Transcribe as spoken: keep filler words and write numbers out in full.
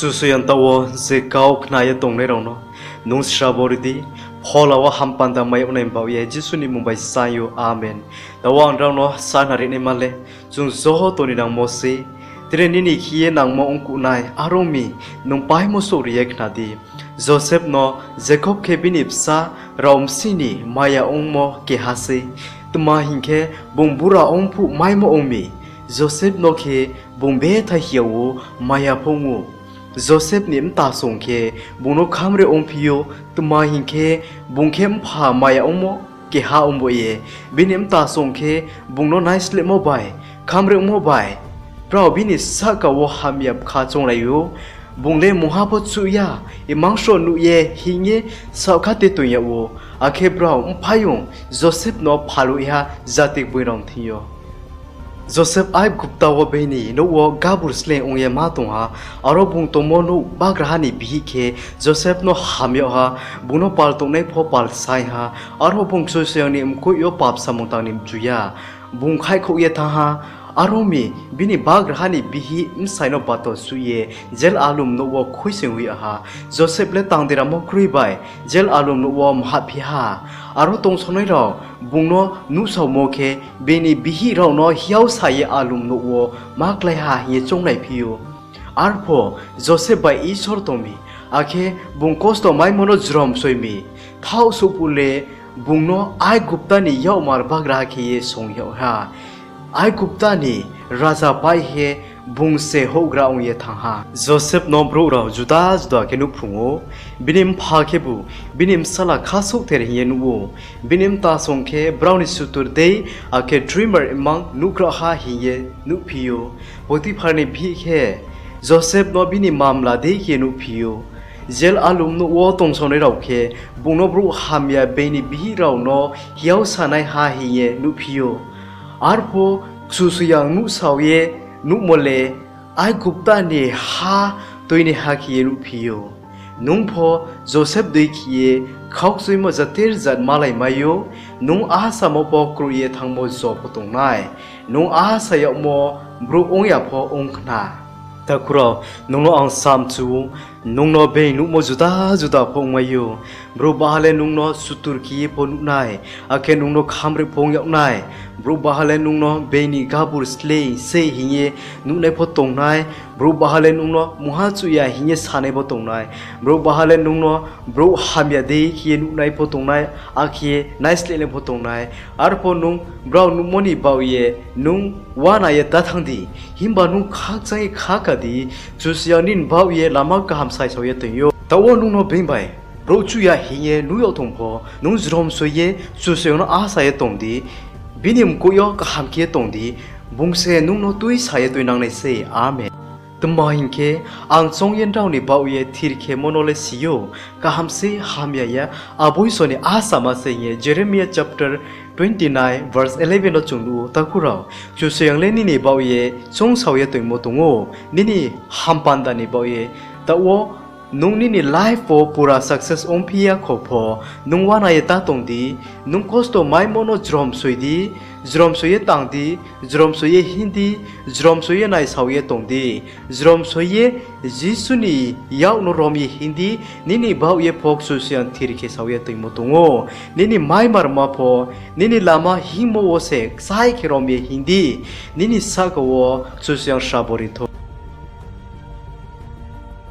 Kchusoyang, taoh wo je kau khna ye tongnai rao no nung srabo ri di, phola wo hampanda mai yag nai baoh ye Jisu ni mmung bai saing ou, amen. Taoh wo ang nrao no sana ri naima le chung joto ni nangmo sei. Tini nini khe ye nangmo ongkuh nai, are ong mi, nung paimo souhri ye khna di. Joseph no Jakob khe bini bsa rao bsing ni maya ongmo keha sei. Tma hing khe, bung bura ong phuh maimo ong mi. Joseph no khe bung bethai hiao wo maya pho ong ou. Joseph ni mta song khe bung no khamre ongphi ou, tma hing khe, bung khe mpha maya ongmo keha ongbo ye. Bini mta song khe bung no naislehmo bai, khamre ongmo bai, brao bini sahka wo hamya bkha chounglai ou. Bung le mungha pho chuh ya, imang sroh nuh ye hing ye saohkha te toing yag ou. Akhe brao mphaiyong Joseph no phaluh ha jati gboing rao thing yo. Joseph Aigupta wo being ni nouh wo gabur sleing ong ye ma tong ha, aro bung tongmo nouh bagraha ni bihih khe Joseph no ham yag ha, bung no pal tongnai pho pal saing ha, aro bung Kchusoyang ni mkoih yo pap samung tang ni mchu ya. Bung khaihkhouh ye thanng ha, are ong mi, bini bagraha ni bihih bsai no bato suh ye jail alum nouh wo khuisoing hoih yag ha. Joseph le tangderamo kroi bai jail alum nouh wo mhahphi ha. Aro tongsongnai rao bung no nuhsaomo khe, bini bihih rao no hiao sa ye alum nouh wo ma klái ha hing ye choungnaiphi ou. Arpho Joseph bai Isor tong mi, akhe bung kosto maimo no jrom soi mi. Thaoh souhphuh le bung no Aigupta ni yakmar bagraha khe ye song yag ha. Aigupta ni raja pai khe bung se houhgra ong ye thanng ha. Joseph no brouh rao juda juda khe nuhphrung ou. Bini mpha khebu bini bsala khasouhther hing ye nuh ou. Bini mta song khe brao ni sutur dei, akhe dreamer imang nuhgraohha hing ye nuhphi ou. Potiphar ni bihih khe Joseph no bini mamla dei khe nuhphi ou. Jail alum nouh wo tongsaonai rao khe bung no brouh hamya being ni bihih rao no hiao sanaiha hing ye nuhphi ou. Arpho Kchusoyang nuhsao ye nuhmo le Aigupta ni ha tuinaiha khe ye nuhphi ou. Nung pho Joseph dei khe ye khaukchoimo jatir jat malai mai ou, nung a samo pho kroih ye thanngmo jo pho tong nai, nung a sa yagmo brouh ong ya pho ong khna. Takhu rao, nung no ang samchu ou, nung no being nuhmo juda juda pho ongmai ou. Brouh baha le nung no sutur khe ye pho nuh nai, akhe nung no khamri pho ong yag nai. Brouh baha le nung no being ni gabur sleing sei hing ye nuhnai pho tong nai. Brouh baha le nung no mungha chuh ya hing ye sanai pho tong nai. Brouh baha le nung no brouh hamya dei khe ye nuhnai pho tong nai, akhe naislehnai pho tong nai. Arpho nung brao nuhmo ni baoh ye nung uana ye ta thanng di, himba nung khakchang ye khaka di, Kchusoyang nini baoh ye lama kaham saisao ye toing ou. Taoh wo nung no being bai brouh chuh ya hing ye nuh yag tong pho, nung jromsoi ye Kchusoyang no a sa ye tong di, bini mkoih yo kaham khe ye tong di, bung se nung no tuisa ye tuinang nai sei. Amen. Tma hing khe, ang choung ye nrao ni baoh ye thir khemo no le si ou, kaham sei hamya ya, abo Isor ni asama se hing ye Jeremiah chapter twenty nine verse eleven no chung nuh ou. Takhu rao, Kchusoyang le nini baoh ye choungsao ye toingmo tong ou, nini hampanda ni baoh ye. Taoh wo nung nini life wo pura success ongphi ya kho pho, nung uana ye ta tong di, nung kosto maimo no jromsoi di, jromsoi ye tang di, jromsoi ye hing di, jromsoi ye naisao ye tong di, jromsoi ye Jisu ni yak no rom ye hing di, nini baoh ye pho Kchusoyang thir khe sao ye toingmo tong ou. Nini maimarma pho, nini lama hingmo wo se kchai khe rom ye hing di, nini sahka wo Kchusoyang srabo ri thou.